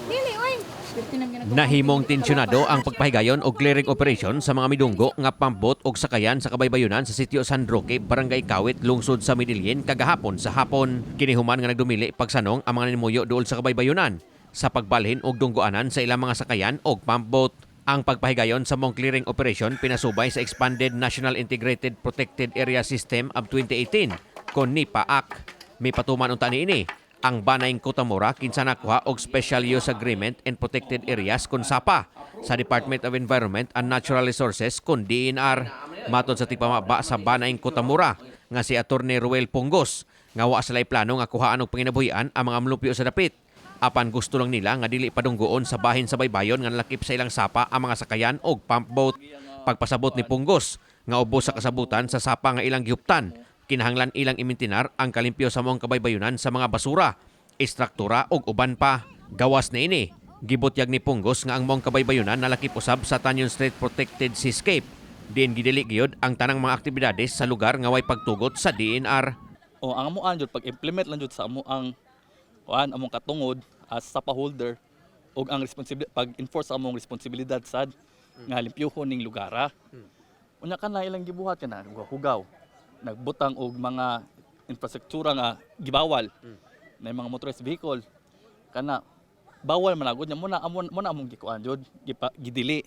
Dili oy. Nahimong tensyonado ang pagpahigayon og clearing operation sa mga midunggo nga pumpboat og sakayan sa kabaybayunan sa sitio San Roque, Barangay Kawit, lungsod sa Medellin kagahapon sa hapon. Kinihuman nga nagdumili pagsanong ang mga nimuyo duol sa kabaybayunan sa pagbalhin og dunggoanan sa ilang mga sakayan og pumpboat. Ang pagpahigayon sa mong clearing operation pinasubay sa Expanded National Integrated Protected Area System of 2018 kon NIPA Act. May patuman unta niini ang Banaing Kutamura kinsa nakuha og Special Use Agreement and Protected Areas kon SAPA sa Department of Environment and Natural Resources kon DENR. Matod sa tigpamaba sa Banaing Kutamura nga si Attorney Ruel Pungos nga wa sila plano nga kuhaan og panginabuhian ang mga mulupyo sa dapit. Apan gusto lang nila nga dili padunggoon sa bahin sa baybayon nga nalakip sa ilang sapa ang mga sakayan og pump boat. Pagpasabot ni Punggos nga ubos sa kasabutan sa sapa nga ilang gihuptan, kinahanglan ilang imintinar ang kalimpyo sa mong kabaybayunan sa mga basura, istruktura ug uban pa. Gawas na ini, gibutyag ni Punggos nga ang mong kabaybayunan nalakip usab sa Tañon Strait Protected Seascape. Diin gidili gyud ang tanang mga aktibidades sa lugar nga way pagtugot sa DENR. O ang amuan jud, pag-implement lang jud sa amo ang kuan, among katungod as sapa holder ug ang responsibility, pag-enforce sa among responsibilidad sad nga limpyuhon ning lugara. Unya kana ilang gibuhat kana hugaw. Nagbutang og mga infrastruktura nga gibawal na mga motorized vehicle kana bawal man agud nya muna amon muna among gikuan jud gipa, gidili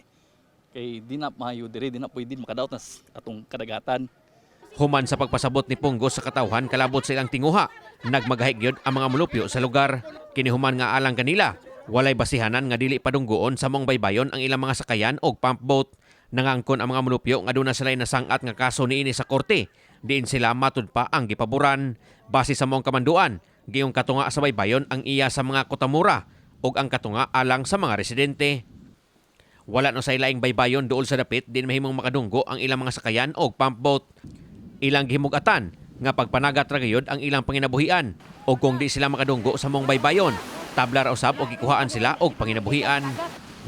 kay di na maayo diri, di na pwede makadaot na atong kadagatan. Human sa pagpasabot ni Punggos sa katawhan kalabot sa ilang tinguha, nagmagahi gyud ang mga mulupyo sa lugar. Kinihuman nga alang kanila, walay basihanan nga dili padunggoon sa mong baybayon ang ilang mga sakayan og pump boat. Nangangkon ang mga mulupyo nga aduna sila nasangat nga kaso niini sa korte. Diin sila matud pa ang gipaboran. Base sa mong kamanduan, giyong katunga sa baybayon ang iya sa mga kutamura ug ang katunga alang sa mga residente. Wala no sa ilaing baybayon duol sa dapit din mahimong makadunggo ang ilang mga sakayan og pump boat. Ilang gihimugatan nga pagpanagat ra gayud ang ilang panginabuhian o kung di sila makadunggo sa mong baybayon, tabla ra usab og gikuhaan sila og panginabuhian.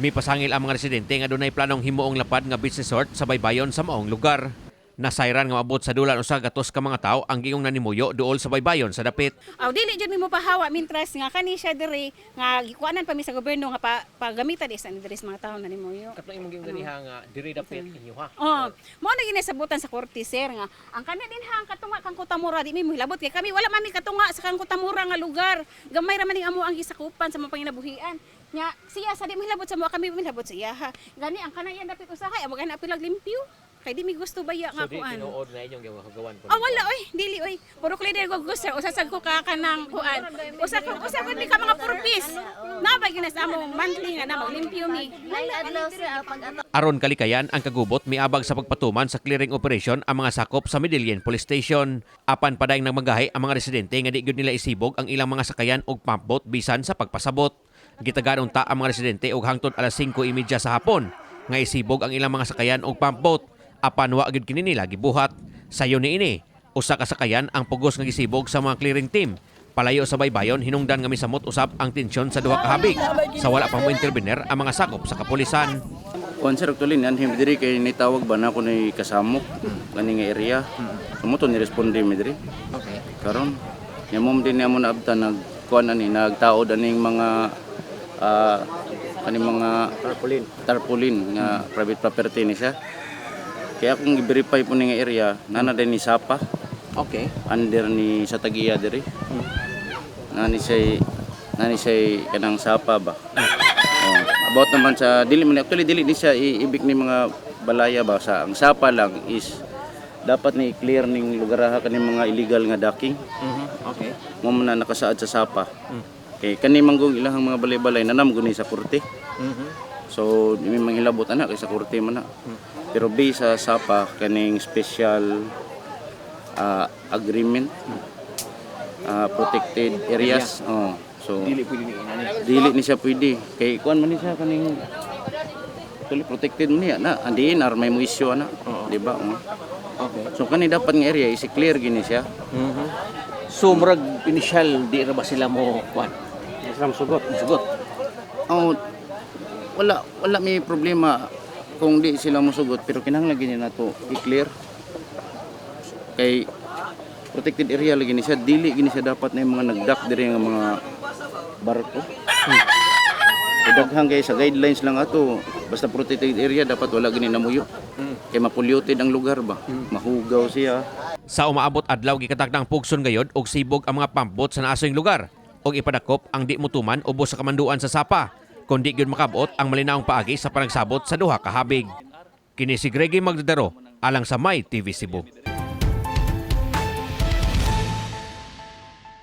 Mipasangil ang mga residente nga dunay planong himuong lapad nga beach resort sa baybayon sa maong lugar. Nasayran nga maabot sa dulan usa gatos ka mga tawo ang giong nanimuyo duol sa baybayon sa dapit. Aw, dili jud mi mo pahawa mintras nga kani siya diri nga gikuanan pa mi sa gobyerno nga pa, pagamitan is ani diri sa mga tawo na nimuyo. Katong imong giingon ganiha nga diri dapit inyo ha. Oh, mo na ginasabutan sa korte, sir, nga ang kana din ha ang katunga kang Kutamura di mi mohilabot kay kami wala man mi katunga sa kang Kutamura nga lugar. Gamay ra man ning amo ang gisakupan sa mga panginabuhian. Nya siya sa di mohilabot sa mo, kami mohilabot sa iya ha. Gani ang kana yan dapit usahay amo gani apilag limpyo. Kay di mi gusto baya nga So di kuan. tinuod na inyong gawagawan po. Ah, wala oy, dili oy. Puro cleaner ko gusto usa sad ko ka kanang kuan. Usa ko ni ka mga purpose. Na ba ginas amo monthly nga na maglimpyo mi. Aron kalikayan ang kagubot, miabag sa pagpatuman sa clearing operation ang mga sakop sa Medellin Police Station. Apan padayong nagmagahi ang mga residente nga di gyud nila isibog ang ilang mga sakayan og pump boat bisan sa pagpasabot. Gitagaan unta ang mga residente og hangtod alas 5:30 sa hapon nga isibog ang ilang mga sakayan og pump boat. Apan wa gyud kini nila gibuhat. Sayo niini, usa ka sakayan ang pugos nga gisibog sa mga clearing team. Palayo sa baybayon, hinungdan nga misamot usab ang tensyon sa duha ka habig sa wala pa mo intervener ang mga sakop sa kapulisan. Kuan sir, actually nianhi mi diri kay nitawag ba na ako ni kasamok kani nga area. So mo to ni responde mi diri. Okay. Karon nya mo din niya mo naabtan nag kuan ani nagtaod aning mga kaning mga Tarpaulin. Tarpaulin nga private property ni siya. Kaya akong gi-verify po ni nga area, nana din ni Sapa under ni sa tagiya diri. Nani siya kanang sapa ba. Oh, about naman sa dili man actually dili ni siya ibig ni mga balaya ba, sa ang sapa lang is dapat ni clear ning lugar ha kaning mga illegal nga docking. Mo man na nakasaad sa sapa. Kay kani manggong ilahang mga balay-balay nanam guni sa korte. So di mi manghilabot ana kay sa korte man na. Pero based sa sapa kaning special agreement protected areas. Oh, so Dili pwede ni inani. Dili ni siya pwede kay kuan man ni siya kaning actually protected man niya na. Ang DENR may mo issue ana, di ba? Oh. So kani dapat nga area is clear gini siya. So murag initial di ra ba sila mo kuan? Di sila sugot. Sugot. Oh, wala wala may problema kung di sila mosugot pero kinahanglan gini nato i-clear kay protected area lagi ni siya, dili gini siya dapat na yung mga nagdock diri nga mga barko. Kay daghan kay sa guidelines lang ato, basta protected area dapat wala gini namuyo. Kay ma-polluted ang lugar ba? Mahugaw siya. Sa umaabot adlaw, gikatakdang pugson gayod og sibog ang mga pumpboat sa naasoyng lugar og ipadakop ang di mutuman ubos sa kamanduan sa sapa kundi gyud makabot ang malinawong paagi sa panagsabot sa duha ka habig. Kini si Greggy Magdadaro alang sa My TV Cebu.